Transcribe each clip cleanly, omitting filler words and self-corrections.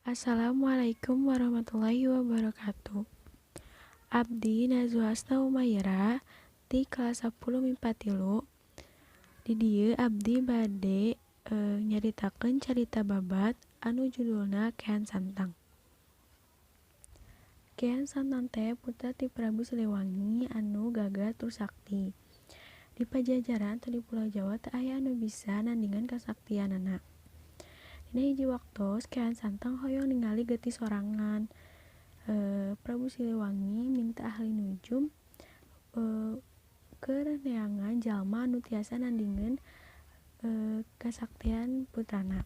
Assalamualaikum warahmatullahi wabarakatuh. Abdi Nazwa Hasna Umaira ti kelas 10 MIPA 3. Di dieu abdi bade nyaritakeun carita babat anu judulna Kean Santang. Kean Santang teh putra ti Prabu Siliwangi anu gagah tur sakti. Di Pajajaran atau di Pulau Jawa teu aya anu bisa nandingan kasaktianana. Dina hiji waktos Kean Santang hoyong ningali getih sorangan. Prabu Siliwangi minta ahli nujum keur neangan jalma anu tiasa nandingan kasaktian putrana.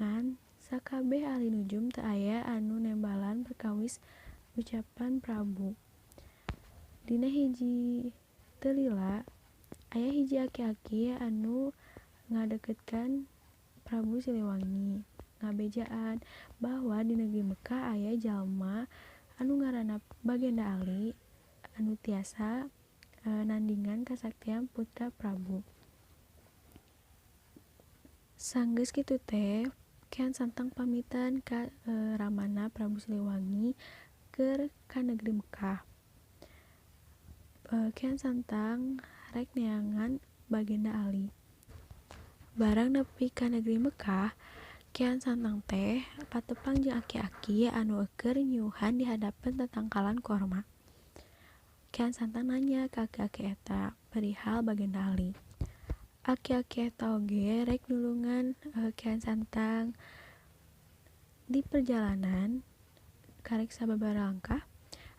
Ngan sakabeh ahli nujum teu aya anu nembalan perkawis ucapan Prabu. Dina hiji teu lila aya hiji aki-aki anu ngadeketkan Prabu Siliwangi ngabejaan bahwa di negeri Mekah aya jalma anu ngaranna Bagenda Ali anu tiasa nandingan kasaktian putra Prabu. Sanggeus kitu teh Kean Santang pamitan ka ramana Prabu Siliwangi keur ka negeri Mekah. Kean Santang rek neangan Bagenda Ali. Barang nepi ka negeri Mekah, Kean Santang teh patepang jeung aki-aki anu keur nyuhan di hadapan tatangkalan korma. Kean Santang nanya ka aki-aki eta perihal Bagenda Ali. Aki-aki eta oge rek nulungan Kean Santang. Di perjalanan karek sababaraha langkah,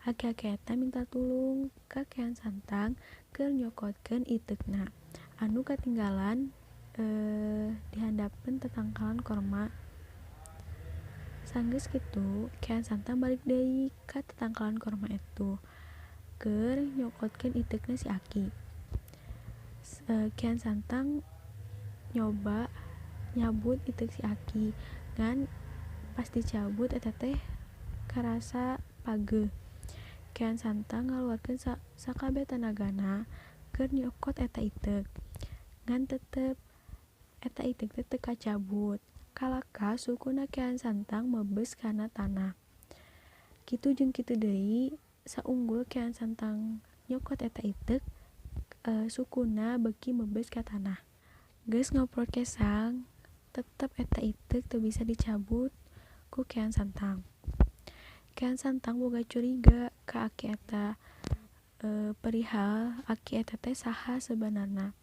aki-aki eta minta tulung ka Kean Santang keur nyokotkeun iteukna anu katinggalan di handapeun tatangkalan korma. Sanggeus kitu Kean Santang balik deui ka tatangkalan korma itu keur nyokotkeun iteukna si aki. Kean Santang nyoba nyabut iteuk si aki, ngan pas dicabut eta teh karasa pageuh. Kean Santang ngaluarkeun sakabeh tanagana keur nyokot eta iteuk, ngan tetep eta iteuk teh teu kacabut. Kalaka sukuna Kean Santang mebes kana tanah. Kitu jeung kitu deui saunggul Kean Santang nyokot eta iteuk, sukuna beuki mebes ka tanah. Geus ngoprot kesang, tetep eta iteuk teu bisa dicabut ku Kean Santang. Kean Santang boga curiga ka aki eta, perihal aki eta teh saha sebenarna.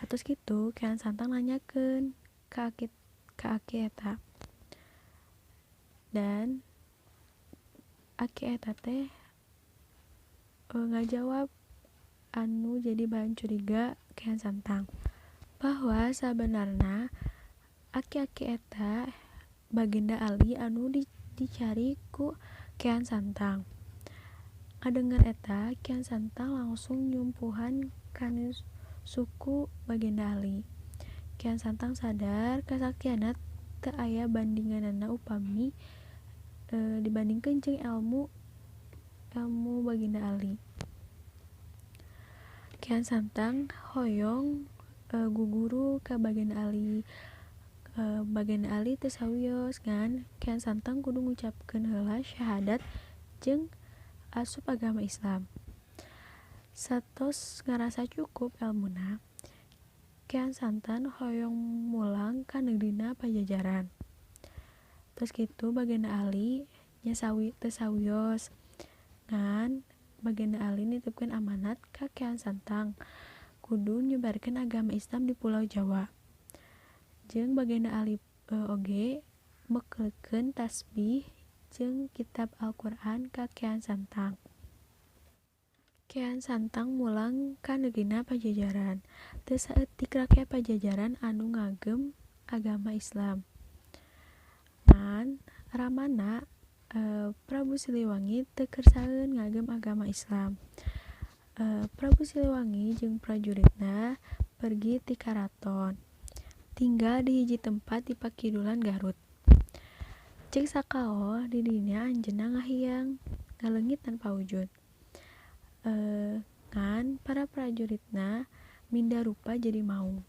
Atos kitu Kean Santang nanyakeun ka aki eta. Dan aki eta teh ngajawab anu jadi bahan curiga Kean Santang, bahwa sabenarna aki-aki eta Bagenda Ali anu dicari ku Kean Santang. Ngadenger eta Kean Santang langsung nyumpuhan kana suku Bagenda Ali. Kean Santang sadar kasaktianna teu aya bandinganana upami dibandingkeun jeung ilmu Bagenda Ali. Kean Santang hoyong guguru ka Bagenda Ali. Bagenda Ali teu sawios, ngan Kean Santang kudu ngucapkeun heula syahadat jeung asup agama Islam. Satos ngarasa cukup elmuna, Kean Santang hoyong mulang ka negrina Pajajaran. Tos kitu Bagenda Ali nya teu sawios, ngan Bagenda Ali nitipkeun amanat ka Kean Santang kudu nyebarkeun agama Islam di Pulau Jawa. Jeung Bagenda Ali oge mekelkeun tasbih jeung kitab Al-Qur'an ka Kean Santang. Kean Santang mulang ka negrina Pajajaran. Teu saeutik rakyat Pajajaran anu ngagem agama Islam. Ngan ramana Prabu Siliwangi teu kersaeun ngagem agama Islam. Prabu Siliwangi jeung prajuritna pergi ti karaton, tinggal di hiji tempat di pakidulan Garut. Ceuk sakaol di dinya anjeunna ngahiang ngaleungit tanpa wujud. Ngan para prajuritna minda rupa jadi maung.